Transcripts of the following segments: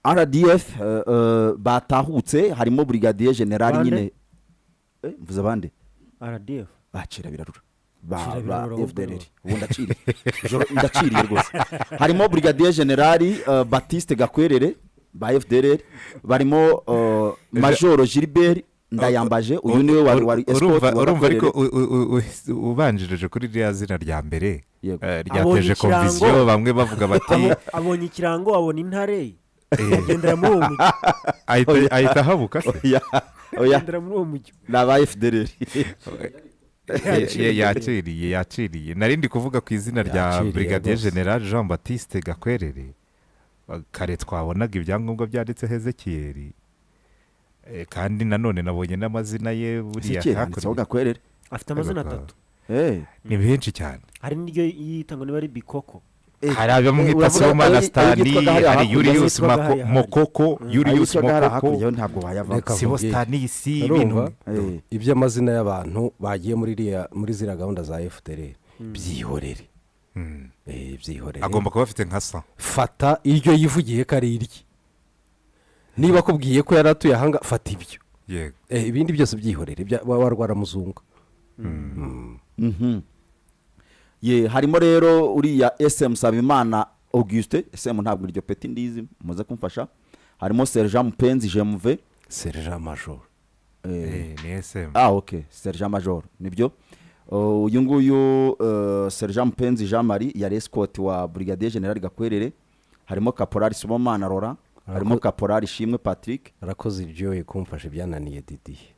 RDF batahutse, harimo Brigadier General Bande? nyine. Mvuze abande? RDF. Bacira birarura ba Cira ba birarura ahubwo. FDLR. Ubu ndaciriye. Ndaciriye rwose. Harimo Brigadier General Baptiste Gakwerere ba FDLR, barimo Major Gilbert Ndayambaje, uyu niwe wari escort wa Urumva ariko Gakwerere. ubanjirije kuri ririya zina rya mbere Yego. Abonye ryateje ikirango. confusion, bamwe bavuga bati Abonye ikirango, abona intare, agendera muri uwo mujyi. Ahita ahabuka se? Oya, oya. Agendera muri uwo mujyi. Ni aba FDLR. Yakiriye, yakiriye. Nari ndi kuvuga ku izina rya Yakiriye Brigadier rwose. General Jean Baptiste Gakwerere. Kare twabonaga ibyangombwa byanditseho Ezekiyeli. Kandi nanone nabonye n'amazina ye buriya Ezekiyeli handitseho hakurya. Gakwerere. Afite amazina Agakora. atatu. Ni benshi cyane. Hari n'iryo yita ngo niba ari Bikoko. Hari abamwita Uravuga Sibomana ayo Stani, yitwaga hariya hari hakurya. Yuriyusi Yitwaga hariya hakurya. Mokoko, Ayo Yuriyusi yitwaga hariya Mokoko, hakurya yo ntabwo wayavamo. Reka Sibo nkubwire. Stanisi, ibintu Urumva? Iby'amazina y'abantu bagiye muri ziriya gahunda za FDLR byihorere. Byihorere. Agomba kuba afite nka sa Fata iryo yivugiye ko ari irye. Niba akubwiye ko yari atuye ahanga, fata ibyo. Ibindi byose byihorere, warwara muzungu. Ye, harimo rero uriya SM Sabimana Auguste, SM ntabwo iryo peti ndizi, muze kumfasha. Harimo Sergent Mupenzi Jemuve. Sergent Major. Ni SM. Ah, ok, Sergent Major nibyo. Uyu nguyu Sergent Mupenzi Jean Marie yari escort wa Brigadier General Gakwerere. Harimo Caporal Sibomana Laurent, harimo Caporal Ishimwe Patrick. Arakoze iryoye kumfasha ibyananiye Didiye.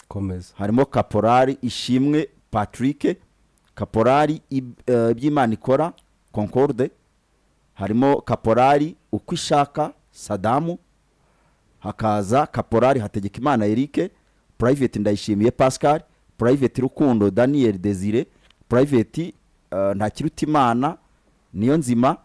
Komeza. Harimo Caporal Ishimwe Patrick, Caporal Ibyimana Ikora Concorde, harimo Caporal Uko Ishaka Sadamu, hakaza Caporal Hategekimana Eric, Private Ndayishimiye Pascal, Private Rukundo Daniel Desire, Private Ntakirutimana Niyo Nzima,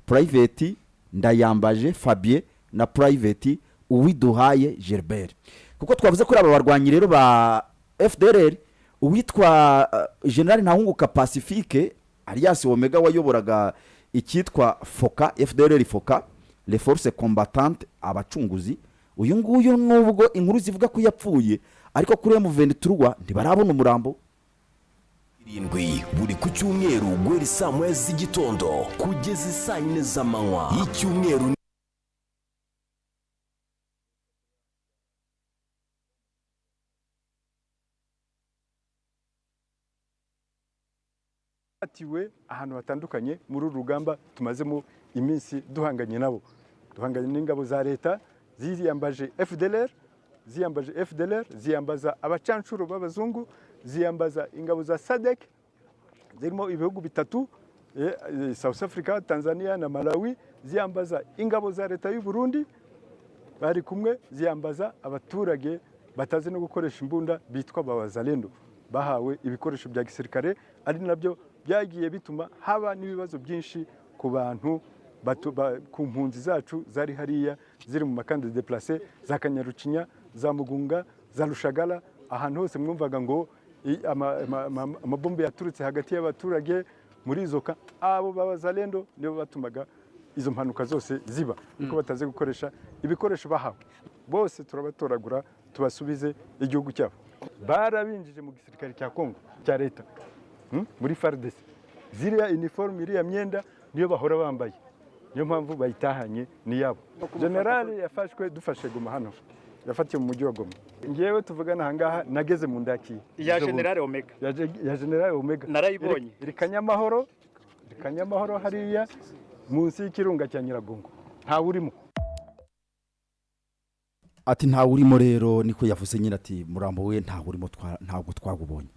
Private Ndayambaje Fabien na Private Uwiduhaye Gerbert. Kuko twavuze kuri aba barwanyi rero ba FDLR, uwitwa General Ntahunguka Pacifique alias Omega wayoboraga icyitwa FOCA, FDLR FOCA, les forces combattantes, abacunguzi, uyu nguyu nubwo inkuru zivuga ko yapfuye, ariko kuri M23 ntibarabona umurambo. 7 buri ku cyumweru guhera saa 1 z'igitondo kugeza saa 4 z'amanywa y'icyumweru. Batiwe ahantu hatandukanye muri uru rugamba tumazemo iminsi duhanganye nabo, duhanganye n'ingabo za leta ziyambaje FDLR, ziyambaje FDLR, ziyambaza abacanshuro b'abazungu, ziyambaza ingabo za SADC zirimo ibihugu bitatu, South Africa, Tanzania na Malawi, ziyambaza ingabo za leta y'u Burundi bari kumwe, ziyambaza abaturage batazi no gukoresha imbunda bitwa abawazalendo bahawe ibikoresho bya gisirikare, ari nabyo byagiye bituma haba n'ibibazo byinshi ku bantu ku mpunzi zacu zari hariya ziri mu makambi déplacés za Kanyarucinya, za Mugunga, za Rushagara, ahantu hose mwumvaga ngo amabombe yaturutse hagati y'abaturage muri izo abo b'abazalendo nibo batumaga izo mpanuka zose ziba kuko batazi gukoresha ibikoresho bahawe. Bose turabatoragura tubasubize igihugu cyabo. Barabinjije mu gisirikare cya Kongo cya leta, muri FARDC. Ziriya uniforme, iriya myenda niyo bahora bambaye, niyo mpamvu bayitahanye ni yabo. General yafashwe dufashe Goma hano, yafatiwe mu mujyi wa Goma. Ngewe tuvugana aha ngaha nageze mu ndakiye Ya General Omega. Ya General Omega. Narayibonye. Iri Kanyamahoro, iri Kanyamahoro hariya munsi y'ikirunga cya Nyiragongo, ntawe urimo. Ati ntawe urimo rero, niko yavuze nyine, ati murambo we ntawe urimo, ntabwo twagubonye.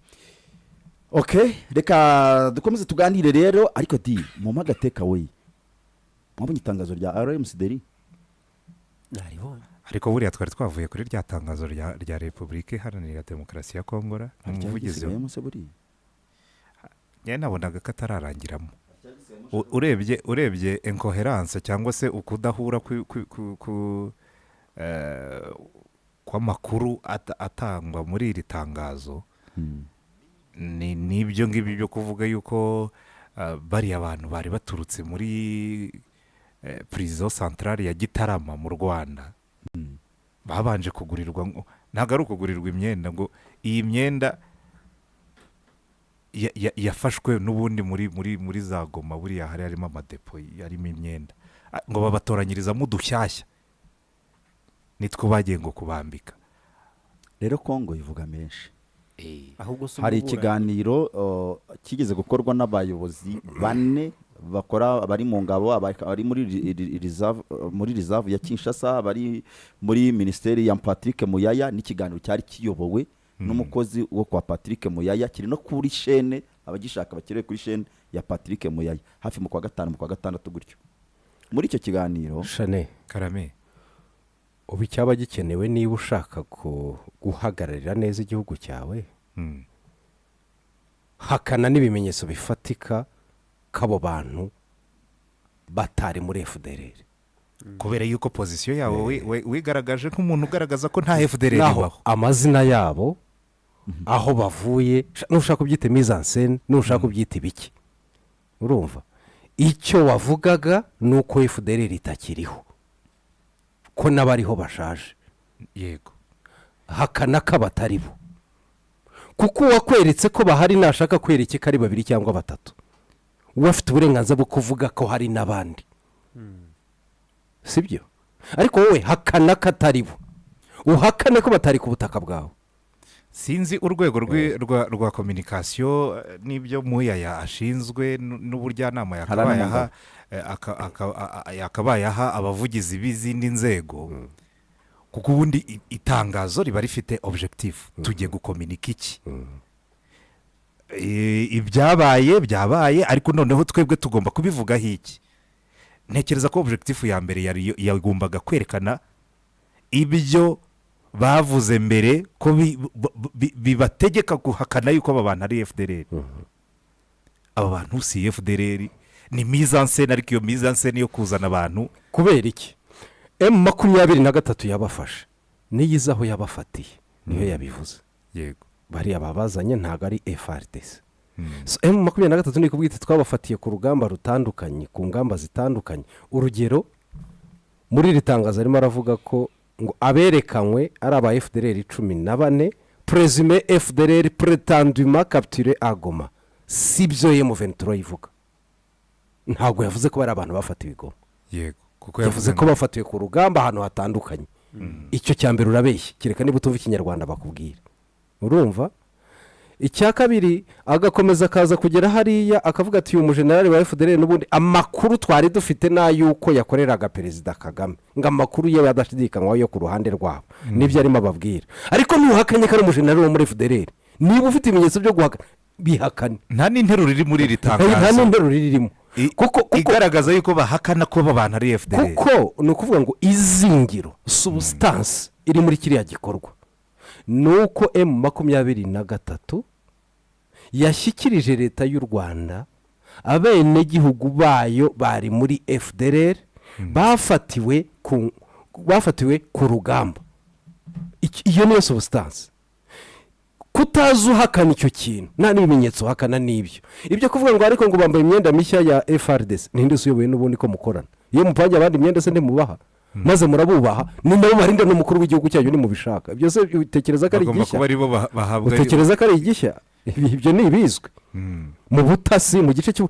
Ok, reka dukomeze tuganire rero, ariko di mumpe agateka we. Mwabonye itangazo rya RMC deri? Naribonye. Ariko buriya twari twavuye kuri rya tangazo rya Repubulika Iharanira Demokarasi ya Kongo ra, umuvugizi Ryagisigayemo se buriya? Njye nabonaga ko atararangiramo. Urebye incoherence cyangwa se ukudahura kw'amakuru atangwa muri iri tangazo, ni n'ibyo ngibyo byo kuvuga yuko bariya bantu bari baturutse muri Prison centrale ya Gitarama mu Rwanda, babanje kugurirwa, ntabwo ari ukugurirwa imyenda, ngo iyi myenda yafashwe n'ubundi muri za Goma, buriya hari harimo amadepo yarimo imyenda, ngo babatoranyirizamo udushyashya nitwo bagiye ngo kubambika. Rero Kongo ivuga menshi. Ahubwo si Hari umuburanyi. ikiganiro kigeze gukorwa n'abayobozi bane bakora, abari mu ngabo, abari muri muri reserve ya Kinshasa, abari muri minisiteri ya Patrick Muyaya, n'ikiganiro cyari kiyobowe n'umukozi wo kwa Patrick Muyaya, kiri no kuri chaîne, abagishaka bakiriwe kuri chaîne ya Patrick Muyaya, hafi mu kwa gatanu, mu kwa gatandatu gutyo. Muri icyo kiganiro Shane. Karame. Ubu icyaba gikenewe, niba ushaka guhagararira neza igihugu cyawe, hakana n'ibimenyetso bifatika ko abo bantu batari muri FDLR. Kubera yuko position yawe wigaragaje nk'umuntu ugaragaza ko nta FDLR Naho ibaho. amazina yabo, aho bavuye, nushaka kubyita mise en scène, nushaka kubyita ibiki, urumva icyo wavugaga ni uko FDLR itakiriho, ko n'abariho bashaje. Hakana ko batari bo, kuko uwakweretse ko bahari nashaka kwereka ko ari babiri cyangwa batatu, we afite uburenganzira bwo kuvuga ko hari n'abandi, sibyo? Ariko wowe hakana ko atari bo, uhakane ko batari ku butaka bwawe. Sinzi urwego rwa communication n'ibyo Muyaya ashinzwe n'ubujyanama yakabaye aha yakabaye aha abavugizi b'izindi nzego, kuko ubundi itangazo riba rifite objectif: tugiye gukominika iki? Ibyabaye byabaye, ariko noneho twebwe tugomba kubivugaho iki? Ntekereza ko objectif ya mbere yari yagombaga kwerekana ibyo bavuze mbere, ko bibategeka guhakana yuko aba bantu ari FDLR. Aba bantu si FDLR, ni mise en scène, ariko iyo mise en scène yo kuzana abantu. Kubera iki M23 yabafashe? Niyo izi aho yabafatiye, niyo yabivuze. Bariya babazanye ntabwo ari FARDC. M23 ni kubwita twabafatiye ku rugamba rutandukanye, ku ngamba zitandukanye. Urugero, muri iri tangazo arimo aravuga ko ngo aberekanywe ari aba FDLR 14, présumés FDLR prétendument capturés à Goma. Si byo M23 ivuga? Ntabwo yavuze ko bari abantu bafatiwe i Goma. Yego, kuko yavuze ko bafatiwe ku rugamba ahantu hatandukanye. Icyo cya mbere urabeshya, kereka niba utumva Ikinyarwanda bakubwira. Urumva, icya kabiri, agakomeza akaza kugera hariya akavuga ati uyu mujenerali wa FDLR n'ubundi amakuru twari dufite ni ay'uko yakoreraga Perezida Kagame, ngo amakuru ye adashidikanywaho yo ku ruhande rwabo, nibyo arimo ababwira. Ariko ntuhakanye ko ari umujenerali wo muri FDLR. Niba ufite ibimenyetso byo guhakana, bihakane. Nta n'interuro iri muri iri Nta tangazo n'interuro ririmo kuko igaragaza yuko bahakana ko aba bantu ari FDLR. Kuko ni ukuvuga ngo izingiro, substance iri muri kiriya gikorwa ni uko M23 yashyikirije Leta y'u Rwanda abenegihugu bayo bari muri FDLR bafatiwe ku rugamba. Iyo niyo substance. Kutaza uhakana icyo kintu, nta n'ibimenyetso uhakana n'ibyo, ibyo kuvuga ngo ariko ngo bambaye imyenda mishya ya FARDC, ninde se uyoboye n'ubundi ko mukorana? Iyo mupangiye abandi imyenda se ntimubaha maze murabubaha? Ni nabo barinda n'umukuru w'igihugu cyanyu nimubishaka. Ibyo se utekereza ko ari Bagomba igishya? kuba aribo bahabwa. Utekereza ko ari igishya? Ibyo ni ibizwi mu butasi, mu gice cy'u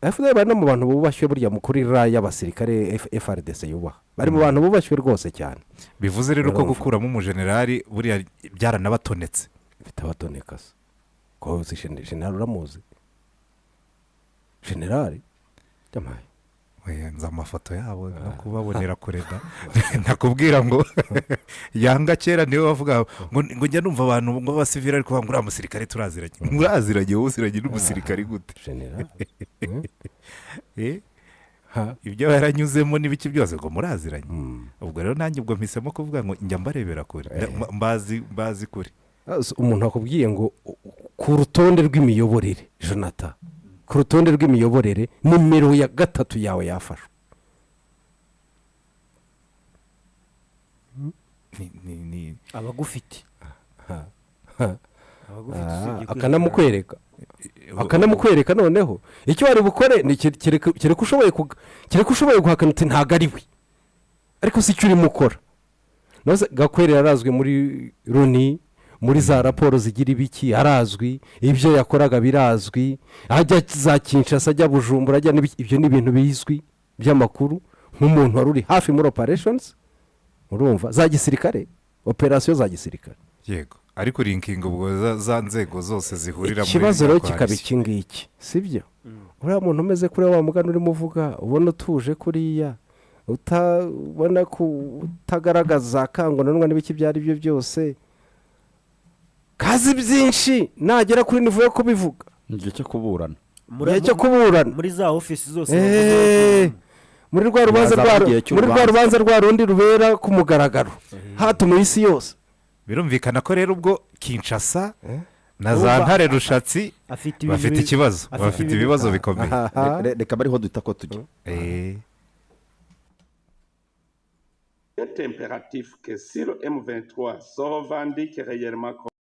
FDLR. Bari no mu bantu bubashywe burya mu kuri ra y'abasirikare FARDC yubaha, bari mu bantu bubashywe rwose cyane. Bivuze rero ko Urumva. gukuramo umujenerali buriya byaranabatonetse. Bitabatoneka se ko uzi generali? Uramuzi generali yamaye? Oya, nzi amafoto yabo no kubabonera kure da. Nakubwira ngo yanga kera niwe bavuga ngo njya numva abantu ngo b'abasivili, ariko ngo uriya musirikare turaziranye. Muraziranye? Wowe uziranye n'umusirikare gute? Generali. Eh? Ha. Ibyo yaranyuzemo n'ibiki byose ngo muraziranye. Ubwo rero nanjye ubwo mpisemo kuvuga ngo njya mbarebera kure. Mbazi kure. Ah, so umuntu akubwiye ngo ku rutonde rw'imiyoborere, Jonathan, ku rutonde rw'imiyoborere nimero ya gatatu yawe yafashwe. Abagufite, abagufite Ah, usibye akanamukwereka. Akanamukwereka. Noneho icyo wari bukore ni kereka ushoboye guhakana uti ntabwo ari we, ariko si icyo urimo ukora. Nawe Gakwere arazwi muri Loni, muri za raporo zigira ibiki, arazwi, ibyo yakoraga birazwi, ajya za Kinshasa, ajya Bujumbura, ajya n'ibiki, ibyo ni ibintu bizwi by'amakuru, nk'umuntu wari uri hafi muri operations, urumva, za gisirikare, operasiyo za gisirikare. Yego, ariko linking ubwo za nzego zose zihurira muri Ikibazo rero kikaba coalition. iki ngiki, si byo? Uriya muntu umeze kuriya, wa mugani urimo uvuga, ubona utuje kuriya, utabona ko utagaragaza kangononwa n'ibiki, ibyo ari byo byose, kazi byinshi, nagera kuri niveau yo kubivuga Igihe cyo kuburana. Igihe cyo kuburana, muri za ofisi zose muri rwa rubanza Yazaba rwa igihe muri rwa cy'urubanza. Rubanza rwa rundi rubera ku mugaragaro, hatumiwe isi yose. Birumvikana ko rero ubwo Kinshasa na za Urumva, Ntare Rushatsi afite ibintu bafite ikibazo, afite bafite ibibazo bikomeye. Reka bariho duhita ko tujya. Il est impératif que si le M23 se revendique réellement comme